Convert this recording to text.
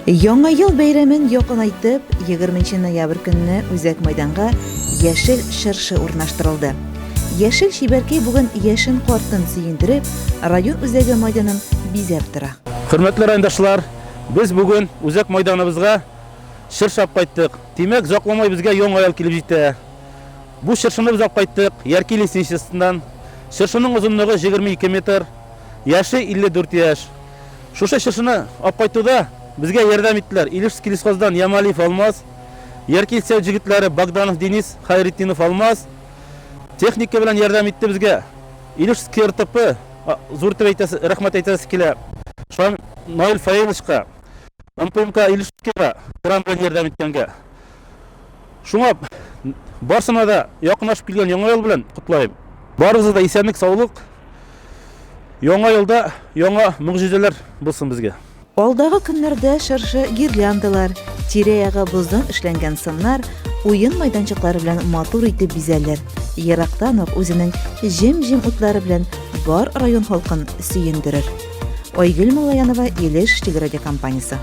Яңа ел бәйрәмен якынайтып, 20 ноябрь көнне үзәк майданга яшел чыршы урнаштырылды. Яшел чибәркәй бүген яшен картын сөендереп, район үзәге майданын бизәп тора. Хөрмәтле райондашлар, без бүген үзәк майданыбызга чыршы алып кайттык. Димәк, озакламый безгә Яңа ел килеп җитә. Бу чыршыны без алып кайттык Ярки лесничествосыннан. Чыршының озынлыгы 22 метр, яше 54 яшь. Шушы чыршыны алып кайтуда безгә ярдәм иттеләр Илешский лесхоздан Ямалиев Алмаз, Яркилсәү җегетләре Богданов Денис, Хайретдинов Алмаз. Техника белән ярдәм итте безгә Илешский РТП, зур итеп әйтәсе, рәхмәт әйтәсе килә. Шулай Наил Фаиловичка, МПМК Илешскийга кран белән ярдәм иткәнгә. Шуңа барсына да якынлашып килгән Яңа ел белән котлыйм. Барыгызга да исәнлек, саулык. Яңа елда яңа могҗизәләр булсын безгә. Алдагы көннәрдә чыршы гирляндалар, тирә-ягы боздан эшләнгән сыннар, уен майданчыклары белән матур итеп бизәлер, ерактан ук үзенең җем-җем утлары белән бар район халкын сөендерер. Айгөл Муллаянова, Илеш телерадиокомпаниясе.